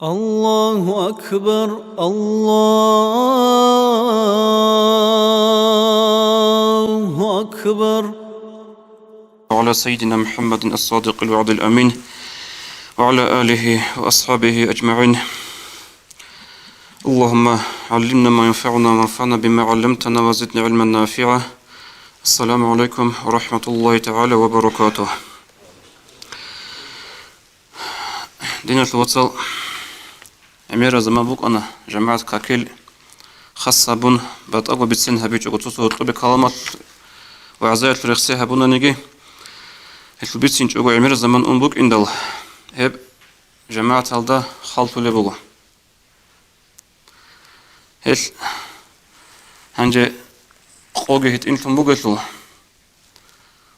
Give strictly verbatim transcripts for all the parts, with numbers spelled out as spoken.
الله أكبر، الله أكبر. وعلى سيدنا محمد الصادق الوعد الأمين، وعلى آله وأصحابه أجمعين. اللهم علمنا ما ينفعنا، وانفعنا بما علمتنا، وزدنا علما نافعا. السلام عليكم ورحمة الله تعالى وبركاته. Диналъул вацал, гӀемераб заман букӀана, жамагӀат какил хас гьабун, батӀаго бицен гьабичӀого, цо-цо гьоркьобе каламалъ вагӀзаялъул рехсей гьабунаниги, гьелъул бицинчӀого гӀемераб заман ун букӀиндал, гьеб жамагӀаталда халлъулеб буго. Гьелъ гьанже къоги гьитӀинлъун бугелъул,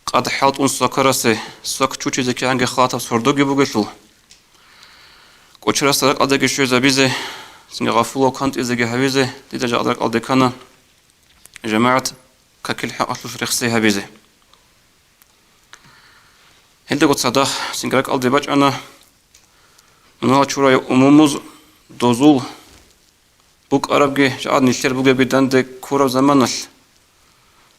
къад хӀалтӀун свакарасе свак чучизе кигӀанги халатаб сордоги бугелъул, кӀочарасда ракӀалдеги щвезабизе, цинги гъафулав кантӀизеги гьавизе, дида жакъа ракӀалде ккана жамагӀат какил хӀакъалъулъ рехсей гьабизе. Гьелдаго цадахъ цинги ракӀалде бачӀана мунагьал чурай умумуз, дозул букӀарабги, жагьад нилъер бугебги данде ккураб заманалъ,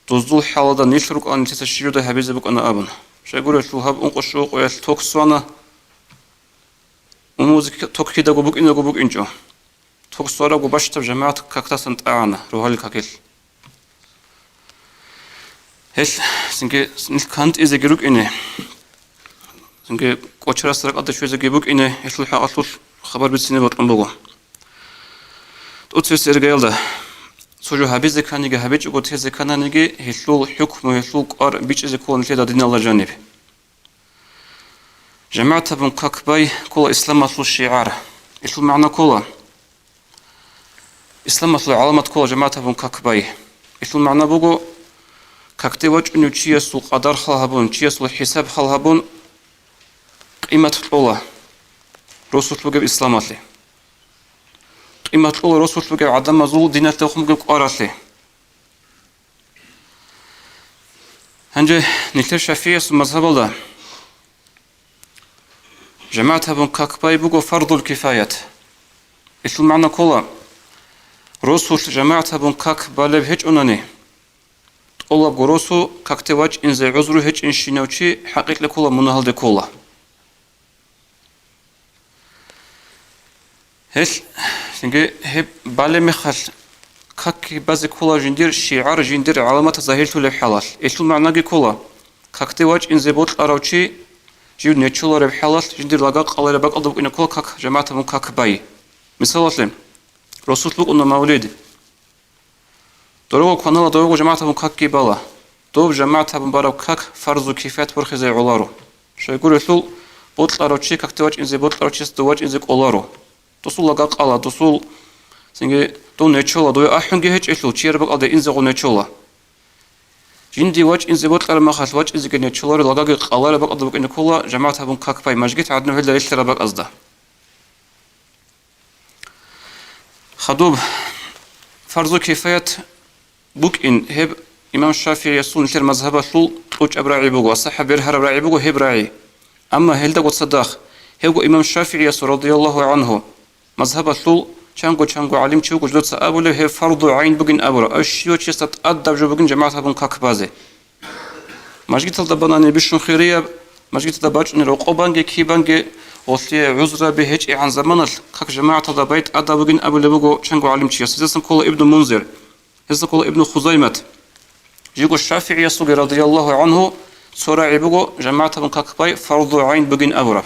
дозул хӀалалда нилъ рукӀана нилъеца щиб жо гьабизе букӀана абун. Щайгурелъул гьаб ункъо-щуго къоялъ ток свана, умумуз ток кидаго букӀинаго букӀинчӀо. Ток сварабго бащдаб жамагӀат какдасан тӀагӀана, рогьалил какил. Гьелъ цинги нилъ кантӀизеги рукӀине, цинги кӀочарасда ракӀалде щвезеги букӀине, гьелъул хӀакъалъулъ хабар бицине бокьун буго. ТӀоцебесеб иргаялда цо жо гьабизе кканиги, гьабичӀого тезе ккананиги, гьелъул хӀукму, гьелъул кӀвар бичӀчӀизе ккола нилъеда диналда жаниб. ЖамагӀат гьабун как бай ккола исламалъул шигӀар. Гьелъул магӀна ккола, исламалъул гӀаламат ккола жамагӀат гьабун как бай. Гьелъул магӀна буго, какде вачӀунев чиясул къадар хал гьабун, чиясул хӀисаб хал гьабун, къимат кьола росулъ бугеб исламалъе. Къимат кьола росулъ бугеб гӀадамазул диналъухъ бугеб кӀваралъе. Гьанже нилъер шафигӀиясул мазгьабалда жамагӀат гьабун как бай буго фардул кифаят. Гьелъул магӀна ккола, росулъ жамагӀат гьабун как балеб гьечӀонани, тӀолабго росу какде вачӀинзе гӀузру гьечӀинщинав чи хӀакъикъе ккола, мунагьалде ккола. Гьелъ, цинги гьеб балеб мехалъ, как базе ккола жиндир шигӀар, жиндир гӀаламат загьирлъулеб хӀалалъ. Гьелъул магӀнаги ккола, какде вачӀинзе бокьарав чи жив нечолареб хӀалалъ, жиндир лага къалареб бакӀалда букӀине ккола как, жамагӀат гьабун как бай. Мисалалъе, росулъ букӀуна мавлид. Дорого кванала, дорого жамагӀат гьабун какги бала. Доб жамагӀат гьабун бараб как фарзу кифаят борхизе гӀоларо. Щайгурелъул, бокьарав чи, какде вачӀинзе бокьарав чиясда вачӀинзе кӀоларо. Досул лага къала, досул, цинги, дов нечола, дове ахӀунги гьечӀелъул, чияр бакӀалде инзего нечола. Жинди вачӀинзе бокьараб махалъ вачӀинзеги нечоларо, лагаги къалареб бакӀалда букӀине ккола жамагӀат гьабун как бай, мажгит гӀаднав гьелда релълъараб бакӀазда. Хадуб, фарзу кифаят букӀин, гьеб имам ШафигӀиясул нилъер мазгьабалъул кьучӀаб рагӀи буго, асахӀаб бергьараб рагӀи буго гьеб рагӀи. Амма гьелдаго цадахъ, гьебго имам ШафигӀиясул, радияллагьу гӀангьу, мазгьабалъул чанго-чанго гӀалимчи вуго жидеца абулеб гьеб фарду гӀайн бугин абураб, ай щивав чиясда тӀадаб жо бугин жамагӀат гьабун как базе. Мажгиталда банани бищун хирияб, мажгиталда бачӀунел рокъоб банги, киб банги, гъолъие гӀузраби гьечӀегӀан заманалъ, как жамагӀаталда бай тӀадаб бугин абулеб буго чанго гӀалимчияс, гьезасан ккола Ибну Мунзир, гьезасан ккола Ибну Хузаймат. Жиго ШафигӀиясулги, радияллагьу гӀангьу, цо рагӀи буго жамагӀат гьабун как бай фарду гӀайн бугин абураб.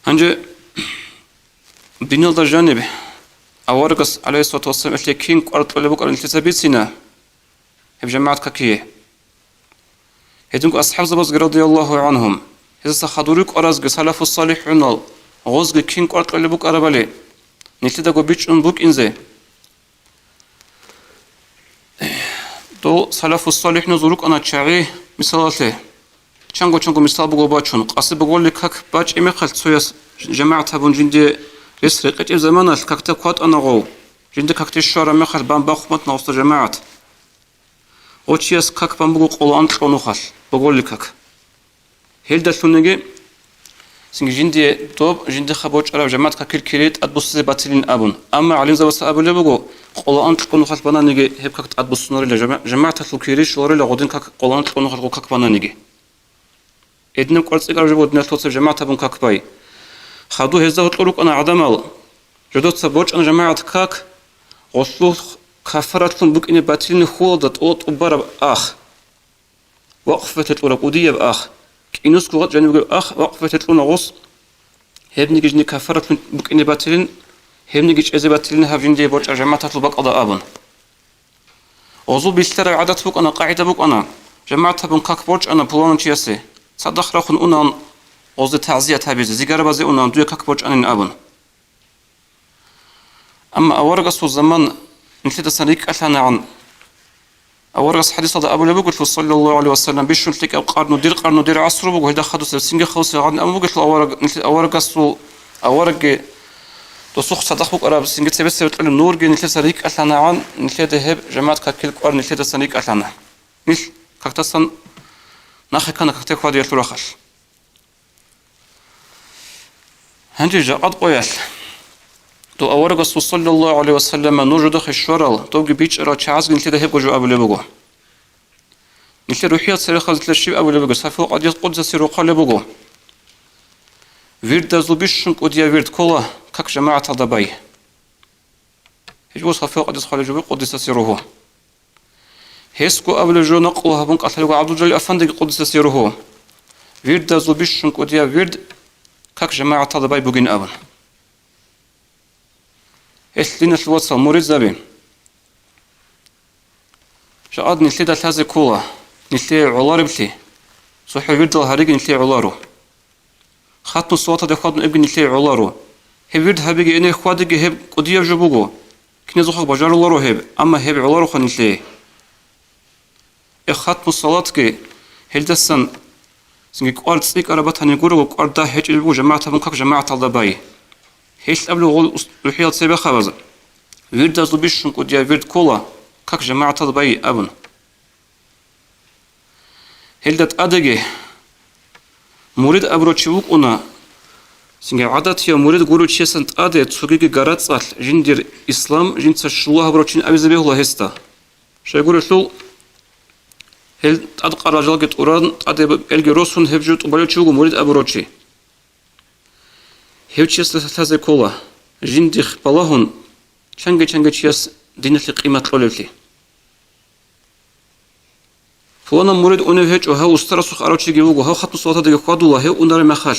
Гьанже диналда жаниб аварагас, гӀалайгьиссалату вассалам, гьелъие кин кӀвар кьолеб букӀараб нилъеца бицина гьеб жамагӀат какие. Гьединго асхӀабзабазги, радияллагьу гӀангьум, гьезаса хадур рукӀаразги, салафу-салихӀунал, гъозги кин кӀвар кьолеб букӀарабали нилъедаго бичӀчӀун букӀинзе. Дол салафу-салихӀуназул рукӀана чагӀи, мисалалъе, чанго-чанго мисал буго бачун, къаси буголли как бачӀи мехалъ цояс жамагӀат гьабун жинде рес рекъечӀеб заманалъ какда кватӀана гъов, жинда какде щвараб мехалъ бан бахъун батана гъосда жамагӀат. Гъов чияс как бан буго къоло анкьго нухалъ. боголил как. Гьелдалъунги цинги жиндие доб жиндихъа бочӀараб жамагӀат какил кири тӀадбуссизе батилин абун. Амма гӀалимзабаца абулеб буго, къоло анкьго нухалъ бананиги гьеб как тӀадбуссунарила, жама-, жамагӀаталъул кири щоларила гъодин как къоло анкьго нухалъ гъо как бананиги. Гьединаб кӀвар цӀикӀкӀараб жо буго диналъул вацал жамагӀатабун как бай. Хадуб гьезда гьоркьор рукӀана гӀадамал. Жодоца бочӀана жамагӀат как, гъолъул кафаратлъун букӀине батилин хьулалда тӀо-, тӀубараб ах. Вакъфалъе кьураб кӀудияб ах, кӀинусго гъат жаниб бугеб ах вакъфалъе кьуна гъос, гьебниги жиндир кафаратлъун букӀине батилин, гьебниги чӀезе батилин гьаб жиндие бочӀа жамагӀаталъул бакӀалда абун. Гъозул бихьараб гӀадат букӀана, къагӀида букӀана, жамагӀатабун как борчӀана пуланав чиясе, цадахъ рахун унаан гъозде тагӀзият гьабизе, зигарабазе унаан, дуе как борчӀанин абун. Амма аварагасул заман нилъедасан рикӀкӀалъанагӀан. Аварагас хӀадисалда абулеб бугелъул, саллаллагьу гӀалайгьи ва саллам, бищун лъикӀаб къарну, дир къарну, дир гӀасру буго, гьелда хадусеб цинги хавсе гъадин абун бугелъул авараг-, нилъе-, аварагасул, аварагги досухъ цадахъ букӀараб, цинги цебесеб кьолеб нурги нилъеца рикӀкӀалъанагӀан, нилъеда гьеб жамагӀат какил кӀвар нилъедасан рикӀкӀалъана. Нилъ кактасан нахъе ккана какде хьвадиялъул рахъалъ. Гьанже жакъад къоялъ. Дов аварагасул, саллаллагьу гӀалайгьи ва саллама, нуж жодохъе щварал, довги бичӀчӀарал чагӀазги нилъеда гьебго жо абулеб буго. Нилъер рухӀиял церехъазулъа щиб абулеб буго, Сафиял къадияс къуддиса сирругьу хъвалеб буго. Вирдазул бищун кӀудияб вирд ккола, как жамагӀаталда бай. Гьеб жо Сафиял къадияс хъвалеб жо буго къуддиса сирругьу. Гьесго абулеб жо накълу гьабун кӀалъалев вуго ГӀабдулжалил афандиги къуддиса сирругьу. Вирдазул бищун кӀудияб вирд, как жамагӀаталда бай бугин абун. Гьелъ, диналъул вацал, муридзаби. Жакъад нилъеда лъазе ккола, нилъее гӀолареблъи, цохӀо вирдал гьариги нилъее гӀоларо. Хатму салаталде хьвадун эбги нилъее гӀоларо. Гьеб вирд гьабиги эне хьвадиги гьеб кӀудияб жо буго. Киназухъа бажаруларо гьеб, амма гьеб гӀолароха нилъее. Э, хатму салатги гьелдасан цинги кӀвар цӀикӀкӀараб батани гурого, кӀвар дагь гьечӀеб буго жамагӀатабун как жамагӀаталда бай. Гьелъ абулеб гъол ус-, рухӀиял цебехъабаз, вирдазул бищун кӀудияб вирд ккола, как жамагӀаталда бай абун. Гьелда тӀадеги мурид абурав чи вукӀуна, цинги гӀадатияв мурид гурев чиясан тӀаде цогиги гарацӀалъ жиндир ислам жинца щула гьабурав чин абизе бегьула гьесда. Щайгурелъул, гьел тӀадкъарал жалги тӀуран, тӀаде элги росун гьеб жо тӀубалев чи вуго мурид абурав чи. Гьев чиясда лъазе ккола, жиндихъ балагьун, чанги-чанги чияс диналъе къимат кьолевлъи. Пуланав мурид унев гьечӀо, гьав устарасухъ арав чиги вуго, гьав хатму салаталдаги хьвадула, гьев унареб мехалъ,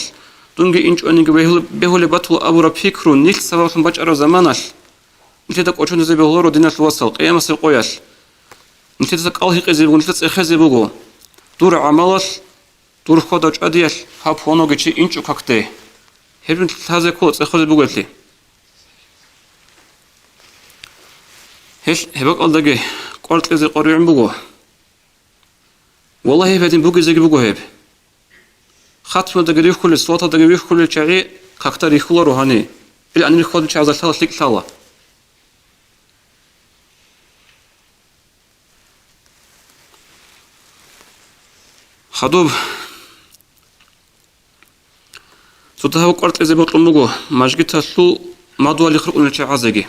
дунги инчӀониги бегьулеб-, бегьулеб батула абураб пикру нилъ сабаблъун бачӀараб заманалъ, нилъеда кӀочонизе бегьуларо, диналъул вацал, къиямасеб къоялъ. Нилъеда кӀал гьикъизе буго, нилъеда цӀехезе буго. Дур гӀамалалъ, дур хьвадав чӀвадиялъ гьав пуланавги чи инчӀо какде. Гьеб жо лъазе ккола цӀехезе бугелъи. Гьелъ гьеб бакӀалдаги кӀвар кьезе къваригӀун буго. Валлагь, гьеб гьедин бугезеги буго гьеб. Хатмалдаги рихьулел, салаталдаги рихьулел чагӀи какда рихьуларо гьани. Ил гьанир хьвадул чагӀазда лъала лъикӀ лъала. Хадуб цо дагьаб кӀвар кьезе бокьун буго мажгиталъул мадугьалихъ рукӀунел чагӀазеги.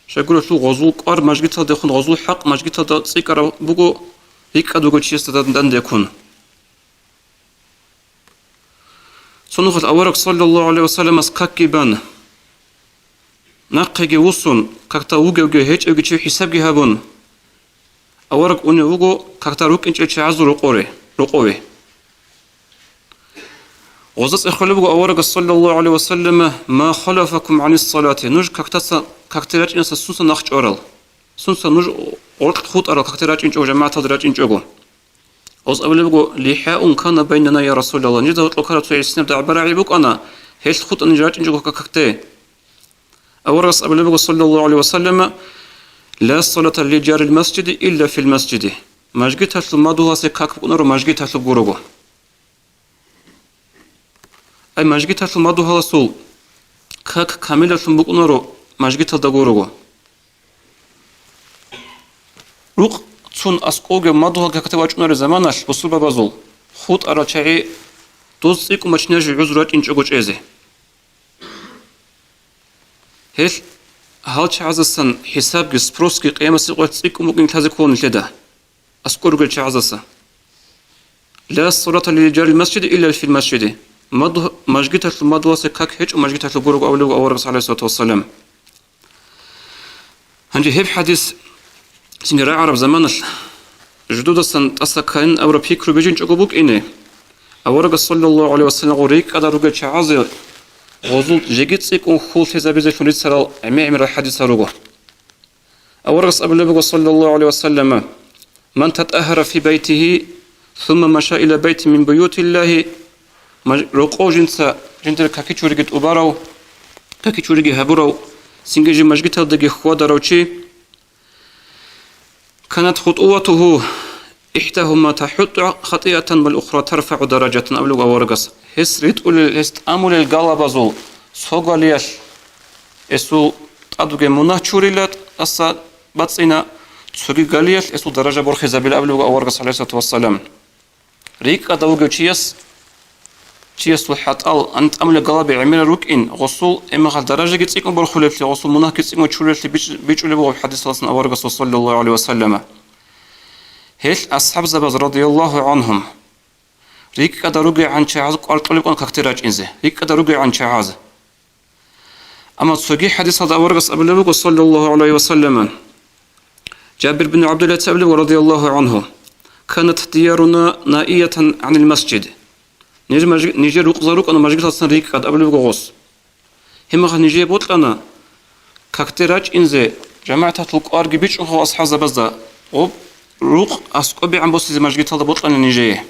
Щайгурелъул гъозул кӀвар мажгиталдехун, гъозул хӀакъ мажгиталда цӀикӀкӀараб буго, рикӀкӀад буго чиясда дан-, дандеккун. Цо нухалъ авараг, саллаллагьу гӀалайгьи ва салламас, какги бан, нахъеги вуссун, какда вугевги гьечӀевги чи хӀисабги гьабун, авараг унев вуго какда рукӀинчӀел чагӀазул рокъоре, рокъове. Гъозда цӀехолеб буго аварагас, саллаллагьу гӀалайгьи ва саллама: «Ма халафакум гӀанис салати», нуж какдаса, какде рачӀинаса сунса нахъ чӀварал? Сунса нуж гъоркь хутӀарал, какде рачӀинчӀого, жамагӀаталде рачӀинчӀого? Гъоз абулеб буго: «ЛихӀаун кана байнана, я Расулаллагь», нижда гьоркьоб ккараб цо гӀисинаб дагӀба-рагӀи букӀана, гьелъ хутӀана ниж рачӀинчӀого какде. Аварагас абулеб буго, саллаллагьу гӀалайгьи ва саллама: «Ла салата ли жарил масжиди илла фил масжиди». Мажгиталъул мадугьаласе как букӀунаро мажгиталъуб гурого. Ай, мажгиталъул мадугьаласул как камилалъун букӀунаро мажгиталда гурого. Рукъ цун аскӀовги мадугьал какде вачӀунареб заманалъ бусурбабазул хутӀарал чагӀи, доз цӀикӀкӀун бачине жо гӀузру рачӀинчӀого чӀезе. Гьел гьал чагӀаздасан хӀисабги спросги къиямасеб къоялъ цӀикӀкӀун букӀин лъазе ккола нилъеда, аскӀор ругел чагӀаздаса. «Ла салата ли жарил масжиди илла фил масжиди». Мадугь-, мажгиталъул мадугьаласе как гьечӀо, мажгиталъул гурого абулеб аварагас, гӀалайгьиссалату вассалам. Гьанже гьеб хӀадис цинги рагӀараб заманалъ жидедасан тӀаса кканин абураб пикру бижинчӀого букӀине, аварагас, саллаллагьу гӀалайгьи вассалам, гъо рикӀкӀада ругел чагӀазе гъозул жеги цӀикӀкӀун хьул лъезабизелъун рицарал гӀемер-гӀемерал хӀадисал руго. Аварагас абулеб буго, саллаллагьу гӀалайгьи вассалама: «Ман татӀагьара фи байтигьи, сумма маша ила байтин мин буютиллагьи», маж-, рокъов жинца жиндир какичуриги тӀубарав, какичуриги гьабурав, цинги жив мажгиталдаги хьвадарав чи, «Канат хутуватугьу ихӀдагьума тахӀутту хатӀиатан вал ухра тарфагӀу даражатан», абулеб аварагас. Гьес ритӀулел, гьес тӀамулел галабазул цо галиялъ гьесул тӀад бугеб мунагь чурила, тӀаса бацӀцӀина, цоги галиялъ гьесул даража борхизабила абулеб аварагас, гӀалайгьиссалату вассалам. РикӀкӀада вугев чияс, чиясул хӀатӀал, гьаниб тӀамулеб галаби гӀемерал рукӀин, гъосул гьебмехалъ даражаги цӀикӀкӀун борхулеблъи, гъосул мунагьги цӀикӀкӀун чурулеблъи бич-, бичӀчӀулеб буго гьадисалдасан аварагасул, саллаллагьу гӀалайгьи вассалама. Гьел асхӀабзабаз, радияллагьу гӀангьум, рикӀкӀада ругегӀан чагӀаз кӀвар кьолеб кӀван какде рачӀинзе, рикӀкӀада ругегӀан чагӀаз. Амма цоги хӀадисалда аварагас абулеб буго, саллаллагьу гӀалайгьи вассалама, Жабир бин ГӀабдуллагьица абулеб буго, радияллагьу гӀангьу: «Канат дияруна наиятан гӀанил масжид». Ниж маж-, нижер рукъзал рукӀана мажгиталдасан рикӀкӀад абулеб буго гъос. Гьебмехалъ нижее бокьана какде рачӀинзе, жамагӀаталъул кӀварги бичӀчӀулеб буго асхӀабзабазда, гъоб рукъ аскӀобегӀан босизе мажгиталда бокьана нижее.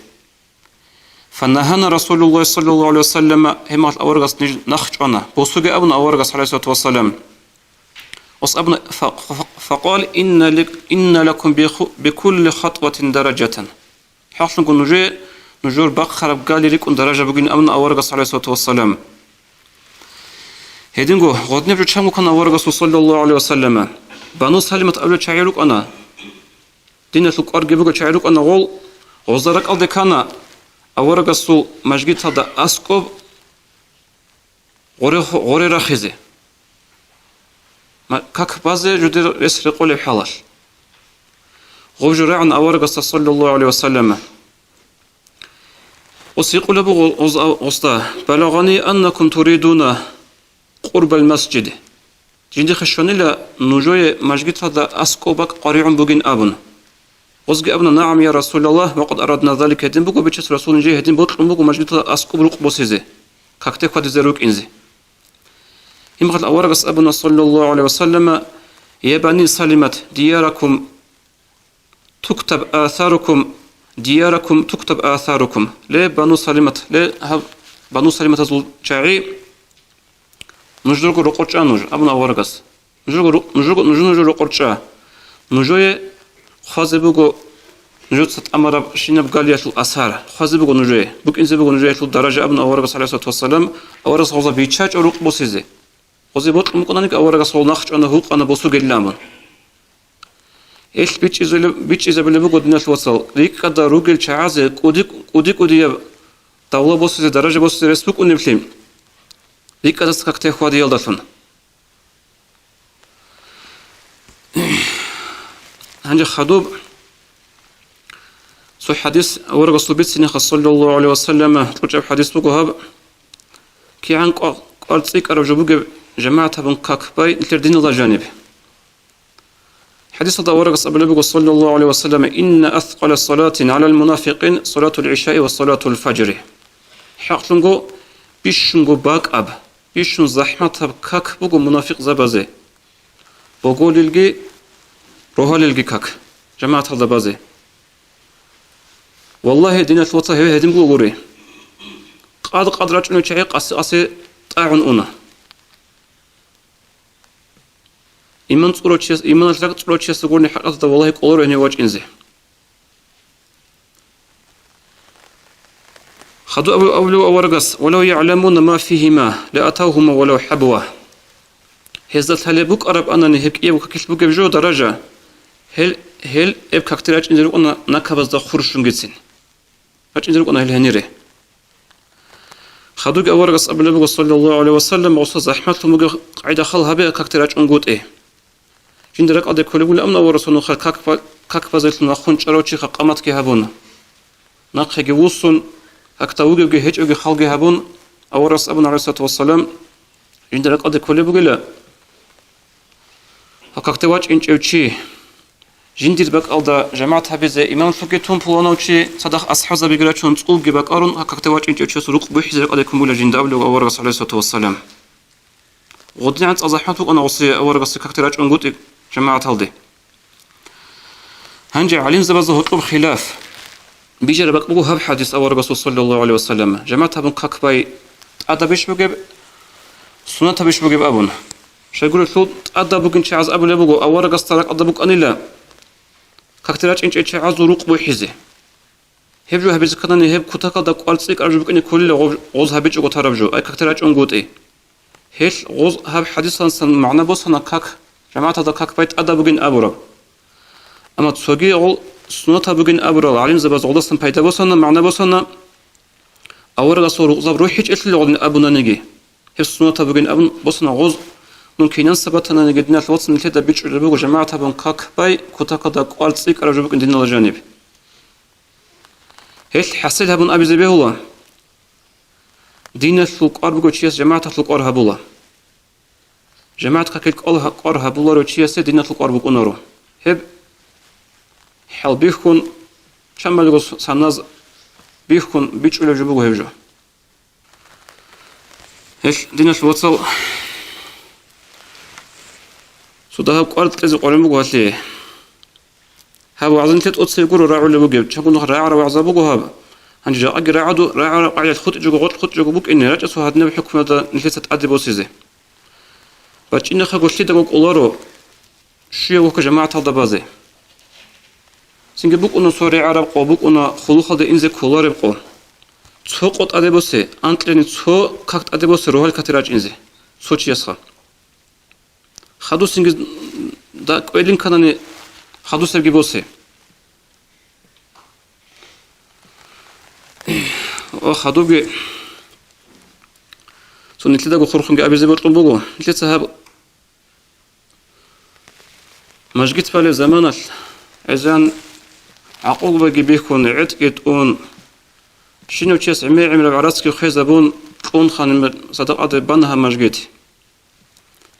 «Фанагьана Расулуллагь саллаллагьу гӀалайгьи вассалама», гьебмехалъ аварагас ниж нахъчӀвана, босуге абуна аварагас, гӀалайгьиссалату вассалам. Ос абуна, фа-, фа-, факъал: «Инна ли-, инна лакум биху-, бикулли хатватин даражатан». ХӀакълъунго нужее нужер бахъараб гали рикӀкӀун даража бугин абуна аварагас, гӀалайгьиссалату вассалам. Гьединго гъодинаб жо чан вукӀана аварагасул, саллаллагьу гӀалайгьи вассалама. Бану Салимат абулел чагӀи рукӀана. Диналъул кӀварги бугел чагӀи рукӀана гъол, гъозда ракӀалде ккана аварагасул мажгиталда аскӀоб гъоре, гъоре рахизе. Ма-, как базе жидер рес рекъолеб хӀалалъ. Гъоб жо рагӀун аварагасда, саллаллагьу гӀалайгьи вассалама. Ос гьикъулеб буго гъоз-, гъозда: «Балагъани аннакум туридуна къурбал масжид». Жиндихъе щванила нужее мажгиталда аскӀоб бакӀ къваригӀун бугин абун. Гъозги абуна: «НагӀам, я Расулаллагь, ва къад арадна залик», гьедин буго, Бичасул Расул, нижее гьедин бокьун буго мажгиталда аскӀоб рукъ босизе, какде хьвадизе рукӀинзе. Гьебмехалъ аварагас абуна, саллаллагьу гӀалайгьи вассалама: «Я бани Салимат, дияракум туктаб асарукум, дияракум туктаб асарукум». Ле, Бану Салимат, ле, гьаб Бану Салиматазул чагӀи, нужерго рокъор чӀа нуж, абуна аварагас. Нужерго ру-, нужерго, нуж-, нужер рокъор чӀа. Нужее хъвазе буго нужеца тӀамараб щинаб галиялъул асар, хъвазе буго нужее, букӀинзе буго нужеялъул даража, абуна аварагас, гӀалайгьиссалату вассалам, аварагас гъоза биччачӀо рукъ босизе. Гъозе бокьун букӀананиги, аварагас гъол нахъчӀвана, гьукъана босугелилан абун. Гьелъ бичӀчӀизабулеб-, бичӀчӀизабулеб буго, диналъул вацал, рикӀкӀада ругел чагӀазе кӀуди-, кӀуди-кӀудияб давла босизе, даража босизе рес букӀунеблъи, рикӀкӀадаса какде хьвадиялдалъун. Гьанже хадуб цо хӀадис аварагасул бицинеха, саллаллагьу гӀалайгьи вассалама, кьучӀаб хӀадис буго гьаб: «КигӀан кӀва-, кӀвар цӀикӀкӀараб жо бугеб, жамагӀат гьабун как бай нилъер диналда жаниб». ХӀадисалда аварагас абулеб буго, саллаллагьу гӀалайгьи вассалам: «Инна аскъала салатин гӀалал мунафикъин салатул гӀишаи ва салатул фажри». ХӀакълъунго, бищунго бакӀаб, бищун захӀматаб как буго мунафикъзабазе, боголилги рогьалилги как, жамагӀаталда базе. Валлагьи, диналъул вацал, гьев гьедин бугури. Къад-къад рачӀунев чагӀи къаси-къаси тӀагӀун уна. Иман цӀурав чияс, иманалъ ракӀ цӀурав чиясда гурони хӀакъаталда, валлагьи, кӀоларо гьенив вачӀинзе. Хадуб абу-, абулев аварагас: «Валав ягӀламуна ма фигьима, ла атавгьума валав хӀабва». Гьезда лъалеб букӀарабани гьеб кӀиябго какилъ бугеб жо даража, гьел, гьел эб какде рачӀинзе рукӀана накабазда хурщунгицин. РачӀинзе рукӀана гьел гьенире. Хадуги аварагас абулеб буго, саллаллагьу гӀалайгьи ва саллам, гъосда захӀматлъун бугеб къагӀида хал гьабе какде рачӀунгутӀи. Жинда ракӀалде кколеб бугилан абуна аварагас нухалъ как ба-, как базелъун вахъун чӀарав чиха къаматги гьабун, нахъеги вуссун, какда вугевги гьечӀевги халги гьабун, аварагас абуна, гӀалайгьиссалату вассалам, жинда ракӀалде кколеб бугила, гьав какде вачӀинчӀев чи, жиндир бакӀалда жамагӀат гьабизе имамлъуги тун пуланав чи, цадахъ асхӀабзабиги рачун цӀулги бакӀарун, гьав какде вачӀинчӀев чияс рукъ бухӀизе ракӀалде ккун бугила жинда абулеб аварагас, гӀалайгьиссалату вассалам. ГъодинегӀан цӀакъ захӀмат букӀана гъосие аварагасде какде рачӀунгутӀи жамагӀаталде. Гьанже гӀалимзабазда гьоркьоб хилаф. Бижараб бакӀ буго гьаб хӀадис аварагасул, саллаллагьу гӀалайгьи ва саллам, жамагӀат гьабун как бай тӀадабищ бугеб, суннатабищ бугеб абун. Щайгурелъул тӀадаб бугин чагӀаз абулеб буго, аварагасда ракӀалда букӀанила какде рачӀинчӀел чагӀазул рукъ бухӀизе. Гьеб жо гьабизе кканани, гьеб кутакалда кӀвар цӀикӀкӀараб жо букӀине кколила гъоб-, гъоз гьабичӀого тараб жо, ай какде рачӀунгутӀи. Гьелъ гъоз гьаб хӀадисалдасан магӀна босана как, жамагӀаталда как бай тӀадаб бугин абураб. Амма цоги гъол суннатаб бугин абурал гӀалимзабаз гъолдасан пайда босана, магӀна босана, аварагасул рукъзаб рухӀичӀелъул гъолин абунаниги, гьеб суннатаб бугин абун босана гъоз, мун кинан сабатананиги, диналъ вацал, нилъеда бичӀчӀулеб буго жамагӀат гьабун как бай кутакалда кӀвар цӀикӀкӀараб жо букӀин диналда жаниб. Гьелъ хӀасил гьабун абизе бегьула, диналъул кӀвар буго чияс жамагӀаталъул кӀвар гьабула. ЖамагӀат какил кӀвал-, кӀвар гьабуларев чиясе диналъул кӀвар букӀунаро. Гьеб хӀалбихьун, чамалго саназ бихьун бичӀчӀулеб жо буго гьеб жо. Гьелъ, диналъ вацал, цо дагьаб кӀвар кьезе къварин буго гьалъие. Гьаб вагӀза нилъер тӀоцебе гуро рагӀулеб бугеб, чагунах рагӀараб вагӀза буго гьаб. Гьанже жакъаги рагӀаду-, рагӀараб къагӀидаялъ хутӀичӀого, гъоркь хутӀичӀого букӀине, рачӀасул гьадинаб хӀукмуялда нилъеца тӀаде босизе. БачӀинахъего лъидаго кӀоларо щуяб вохьа жамагӀаталда базе. Цинги букӀуна цо регӀараб къо, букӀуна хъулухъалде инзе кколареб къо. Цо къо тӀаде босе, анкьилани цо как тӀаде босе рогьал какде рачӀинзе, цо чиясха. Хадусинги да-, кӀвелин кканани, хадусебги босе. Ва хадубги цо нилъедаго хурхунги абизе бокьун буго. Нилъеца гьаб мажгит балеб заманалъ гӀезан гӀакъуба бихьун, гӀетӀги тӀун, щинав чияс гӀемер-гӀемераб гӀарацги хвезабун, кьун ханин садакъаде бана гьаб мажгит.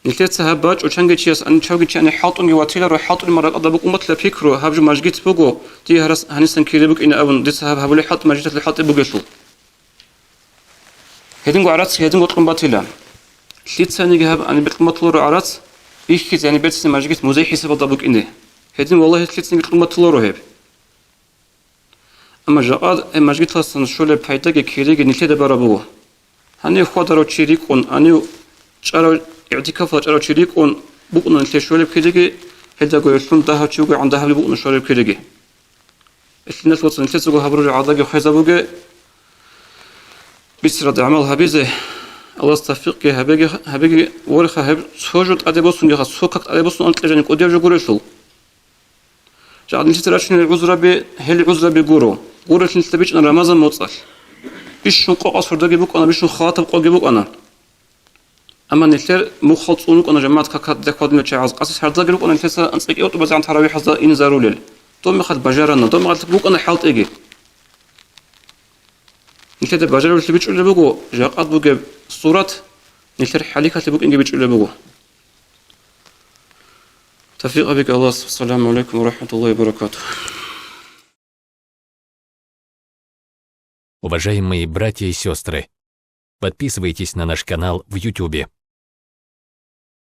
Нилъеца гьаб бачӀо, чанги чияс ани-, чавги чи ани хӀалтӀунги ватиларо, хӀалтӀулеб мехалъ ракӀалда букӀун батила пикру, гьаб жо мажгит буго, дие гьарас гьанисан кири букӀине абун, дица гьаб гьабулеб хӀалтӀи мажгиталъе хӀалтӀи бугелъул. Гьединго гӀарац, гьединго кьун батила. Лъицаниги гьаб ани бекьун батуларо гӀарац, бихьизе ани берцин мажгит музей хӀисабалда букӀине. Гьедин, валлагь, лъицаниги кьун батуларо гьеб. Амма жакъа гьеб мажгиталдасан щолеб пайдаги кириги нилъеда бараб буго. Гьанив хьвадарав чи рикӀкӀун, гьанив чӀарав, игӀтикафалда чӀарав чи рикӀкӀун букӀуна нилъее щолеб кириги, гьелдаго гьелъул дагьав чи вугогӀан дагьавги букӀуна щолеб кириги. Гьелъ, диналъ вацал, нилъецаго гьабураб гӀадаги хвезабуге, бицаралда гӀамал гьабизе, Аллагьас тавфикъги гьабеги, гьабеги, вореха, гьеб цо жо тӀаде босунгеха, цо как тӀаде босун анкье жаниб кӀудияб жо гурелъул. Жакъа нилъеца рачунел гӀузраби, гьел гӀузраби гуро. Гурелъул нилъеда бичӀчӀана Рамазан моцӀалъ. Бищун къокъаб сордоги букӀана, бищун халатаб къоги букӀана. Амма нилъер мухъал цӀун рукӀана жамагӀат какде хьвадулел чагӀаз, къасис гьардаги рукӀана нилъеца анцӀила кӀиго тӀубазегӀан таравихӀазда инезарулел. Доб мехалъ бажарана, доб мехалъ букӀана хӀалтӀиги. Нилъеда бажарулелъи бичӀчӀулеб буго, жакъа бугеб сурат нилъер хӀалихьалъи букӀинги бичӀчӀулеб буго. Тавфикъ гьабеги Аллагьас. Ассаламу гӀалайкум ва рахӀматуллагьи ва баракатугь. Уважаемые братья и сестры, подписывайтесь на наш канал в Ютубе.